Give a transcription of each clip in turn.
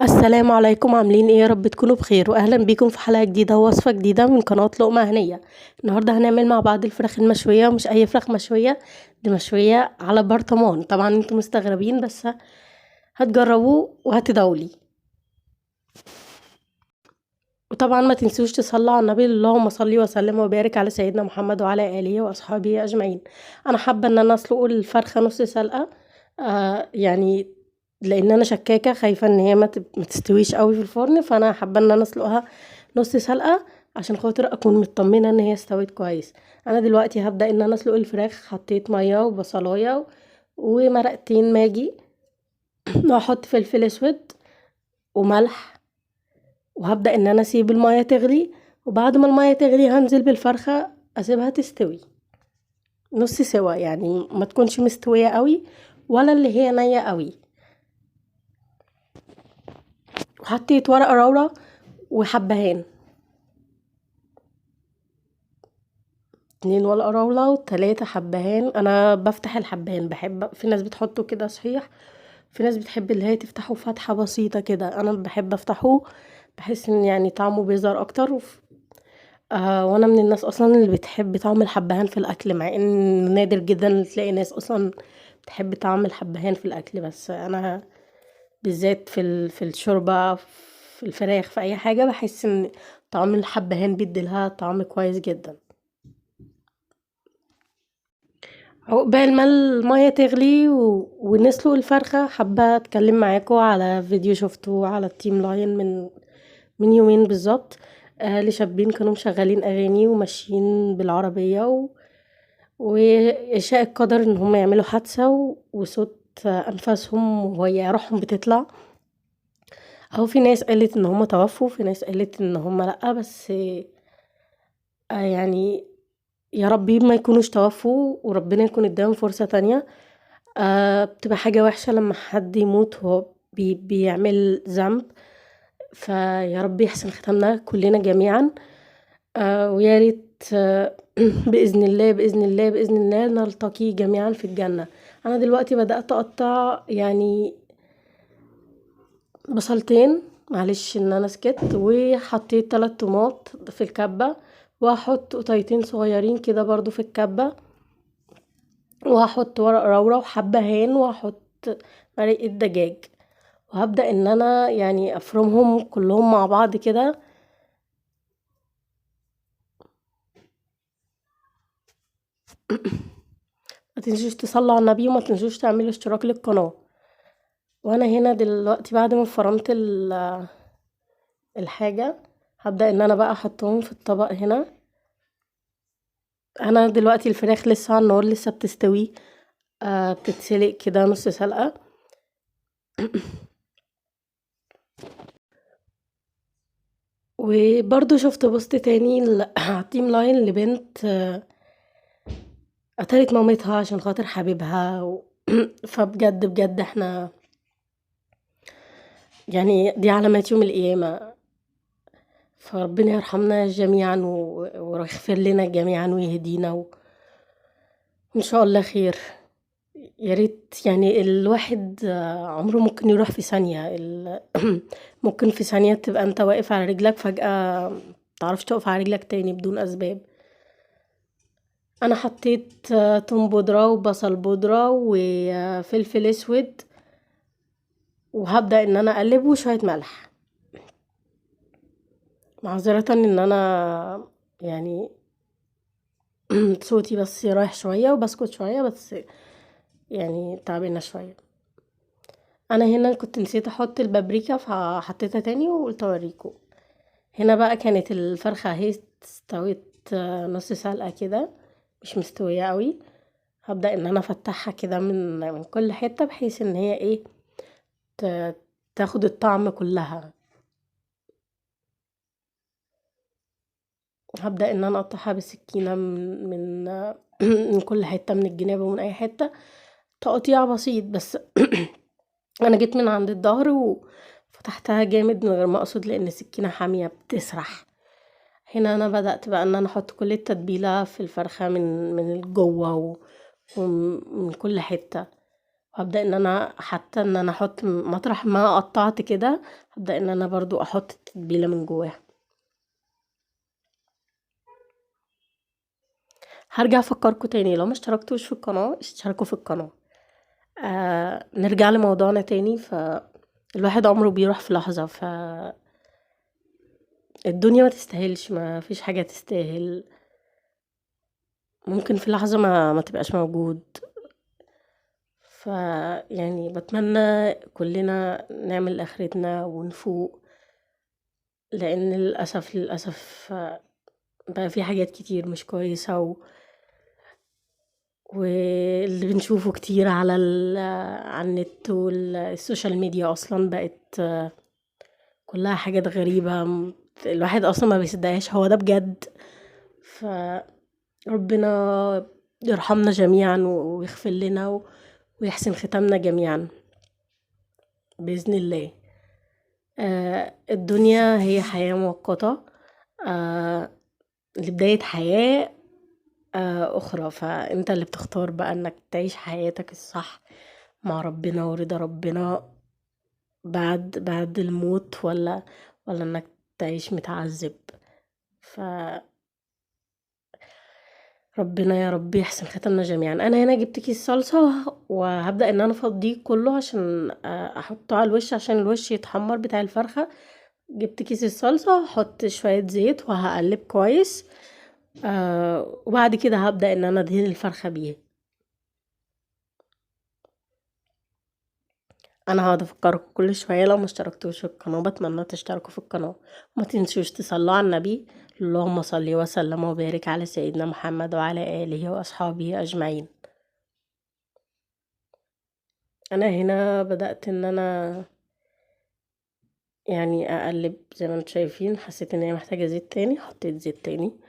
السلام عليكم، عاملين ايه؟ يا رب تكونوا بخير، واهلا بيكم في حلقة جديدة ووصفه جديدة من قناة لقمة هنيه. النهارده هنعمل مع بعض الفراخ المشويه، ومش اي فراخ مشوية، دي مشوية على برطمان. طبعا انتم مستغربين، بس هتجربوه وهتدعوا لي. وطبعا ما تنسوش تصلوا على النبي، اللهم صل وسلم وبارك على سيدنا محمد وعلى اله واصحابه اجمعين. انا حابة ان انا اسلق الفرخه نص سلقه، يعني لان انا شكاكه خايفة ان هي ما تستويش قوي في الفرن، فانا حابة ان انا اسلقها نص سلقه عشان خاطر اكون مطمنه ان هي استوت كويس. انا دلوقتي هبدا ان انا اسلق الفراخ. حطيت مية وبصلايه ومرقتين ماجي، وهحط فلفل اسود وملح، وهبدا ان انا اسيب المية تغلي. وبعد ما المية تغلي هنزل بالفرخه اسيبها تستوي نص سوا، يعني ما تكونش مستوية قوي ولا اللي هي نيه قوي. وحطيت ورق راوره وحبهان، 2 ورق راوره و3 حبهان. انا بفتح الحبهان، بحب، في ناس بتحطه كده صحيح، في ناس بتحب اللي هي تفتحه فتحه بسيطة كده، انا بحب افتحه، بحس ان يعني طعمه بيظهر اكتر. وانا من الناس اصلا اللي بتحب طعم الحبهان في الاكل، مع ان نادر جدا تلاقي ناس اصلا بتحب طعم الحبهان في الاكل، بس انا بالذات في الشوربة، في الفراخ، في اي حاجة، بحس ان طعم الحبهان بيديلها طعم كويس جدا. عقبال ما المية تغلي ونسلق الفرخه، حابة اتكلم معاكم على فيديو شفته على ال timeline من يومين بالظبط، لشابين كانوا مشغلين اغاني وماشيين بالعربية، وشاء القدر ان هم يعملوا حادثه، وصوت انفاسهم وهي روحهم بتطلع. او في ناس قالت ان هم توفوا، في ناس قالت ان هم لا، بس يعني يا ربي ما يكونوش توفوا وربنا يكون اداهم فرصة تانية. بتبقى حاجة وحشة لما حد يموت وهو بيعمل ذنب، فيا رب يحسن ختامنا كلنا جميعا. ويا ريت بإذن الله بإذن الله بإذن الله نلتقي جميعا في الجنة. أنا دلوقتي بدأت أقطع يعني بصلتين، معلش إن أنا سكت، وحطيت 3 طماط في الكبة، وهحط قطيتين صغيرين كده برضو في الكبة، وهحط ورق راورة وحبهان، وهحط مرقة دجاج، وهبدأ إن أنا يعني أفرمهم كلهم مع بعض كده. ما تنسوش تصلوا على النبي، وما تنسوش تعملوا اشتراك للقناة. وانا هنا دلوقتي بعد ما فرمت الحاجة، هبدأ ان انا بقى احطهم في الطبق هنا. انا دلوقتي الفراخ لسه على النار، لسه بتستوي، بتتسلق كده نص سلقة. وبرضو شفت post تاني على ال timeline لبنت، قتلت مامتها عشان خاطر حبيبها فبجد بجد احنا يعني دي علامات يوم القيامة، فربنا يرحمنا جميعا ويغفر لنا جميعا ويهدينا وإن شاء الله خير. يا ريت يعني الواحد عمره ممكن يروح في ثانية، ممكن في ثانية تبقى انت واقف على رجلك فجأة متعرفش تقف على رجلك تاني بدون أسباب. أنا حطيت توم بودرة وبصل بودرة وفلفل أسود، وهبدأ إن أنا أقلب، وشوية ملح. معذرة إن أنا يعني صوتي بس رايح شوية وبسكت شوية، بس يعني تعبانة شوية. أنا هنا كنت نسيت أحط البابريكا فحطيتها تاني وقلت أوريكم. هنا بقى كانت الفرخة اهي استوت نص سلقة كده، مش مستوية قوي. هبدأ إن أنا أفتحها كده من كل حتة، بحيث إن هي إيه تاخد الطعم كلها. هبدأ إن أنا أقطعها بالسكينة من كل حتة، من الجناب ومن أي حتة، تقطيع بسيط بس. أنا جيت من عند الظهر وفتحتها جامد من غير ما أقصد، لأن السكينة حامية بتسرح. هنا أنا بدأت بقى إن أنا أحط كل التتبيلة في الفرخة من جوه ومن كل حتة. هبدأ إن أنا حتى إن أنا أحط مطرح ما قطعت كده، هبدأ ان انا برضو احط التتبيلة من جواها. هرجع افكركم تاني، لو ما اشتركتوش في القناة اشتركوا في القناة. نرجع لموضوعنا تاني. فالواحد عمره بيروح في لحظة، ف الدنيا ما تستاهلش، ما فيش حاجة تستاهل، ممكن في لحظة ما تبقاش موجود. ف يعني بتمنى كلنا نعمل اخرتنا ونفوق، لان للاسف بقى في حاجات كتير مش كويسة، واللي بنشوفه كتير على النت وال social media اصلا بقت كلها حاجات غريبة، الواحد اصلا ما بيصدقهاش هو ده بجد. فربنا يرحمنا جميعا ويغفر لنا ويحسن ختامنا جميعا بإذن الله. الدنيا هي حياة مؤقتة، لبداية حياة أخرى، فأنت اللي بتختار بقى أنك تعيش حياتك الصح مع ربنا ورضا ربنا بعد الموت، ولا أنك تعيش متعذب. ف ربنا يا رب يحسن ختامنا جميعا. انا هنا جبت كيس صلصه وهبدا ان انا افضيه كله عشان احطه على الوش، عشان الوش يتحمر بتاع الفرخه. جبت كيس الصلصه، هحط شويه زيت وهقلب كويس، وبعد كده هبدا ان انا ادهن الفرخه بيه. انا هقعد افكركم كل شويه، لو ما اشتركتوش في القناه بتمنى تشتركوا في القناه، وما تنسوش تصلوا على النبي، اللهم صل وسلم وبارك على سيدنا محمد وعلى اله واصحابه اجمعين. انا هنا بدات ان انا يعني اقلب زي ما انتم شايفين، حسيت ان هي محتاجه زيت تاني، حطيت زيت تاني.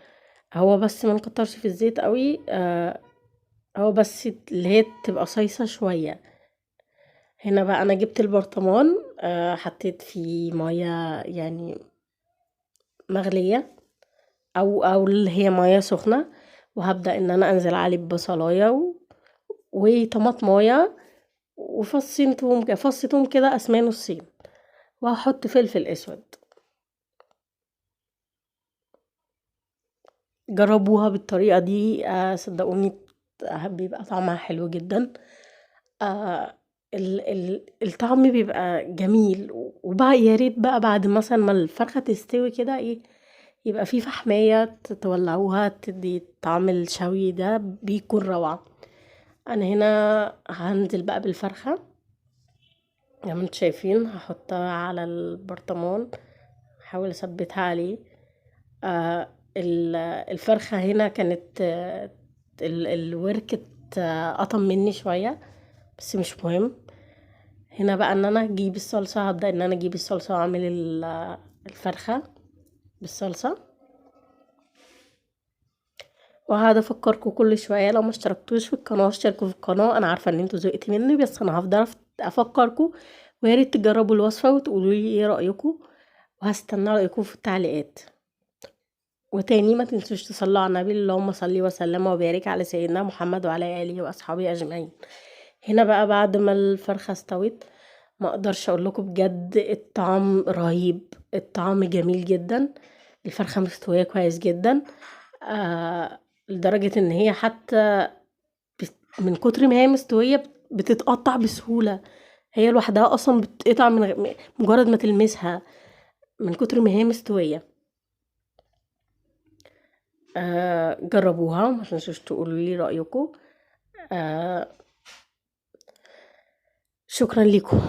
هو بس ما نكترش في الزيت قوي، هو بس اللي هي تبقى صيصه شويه. هنا بقى انا جبت البرطمان، حطيت فيه ميه يعني مغليه او اللي هي ميه سخنه، وهبدا ان انا انزل عليه ببصلايه وطماطمايه وفصين توم، فص توم كده قسماه نصين، وهحط فلفل اسود. جربوها بالطريقه دي، صدقوني بيبقى طعمها حلو جدا. الطعم بيبقى جميل. وبقى يا ريت بقى بعد مثلا ما الفرخه تستوي كده ايه، يبقى في فحمايه تولعوها تدي طعم الشوي ده، بيكون روعه. انا هنا هنزل بقى بالفرخه زي ما انتم شايفين، هحطها على البرطمان، هحاول اثبتها عليه. الفرخه هنا كانت الورك اتقطم مني شويه، بس مش مهم. هنا بقى ان انا اجيب الصلصه، هبدا ان انا اجيب الصلصه واعمل الفرخه بالصلصه. وهقعد افكركم كل شويه، لو ما اشتركتوش في القناه اشتركوا في القناه. انا عارفه ان انتوا زهقتوا مني، بس انا هفضل افكركم، ويا ريت تجربوا الوصفه وتقولوا لي ايه رايكم، وهستنى رايكم في التعليقات. وتاني ما تنسوش تصلوا على النبي، اللهم صل وسلم وبارك على سيدنا محمد وعلى اله واصحابه اجمعين. هنا بقى بعد ما الفرخه استوت، ما اقدرش اقول لكم بجد الطعم رهيب، الطعم جميل جدا، الفرخه مستويه كويس جدا، لدرجه ان هي حتى من كتر ما هي مستويه بتتقطع بسهوله، هي لوحدها اصلا بتتقطع من مجرد ما تلمسها، من كتر ما هي مستويه. جربوها، ما تنسوش تقولوا لي رايكم. شكرا لكم.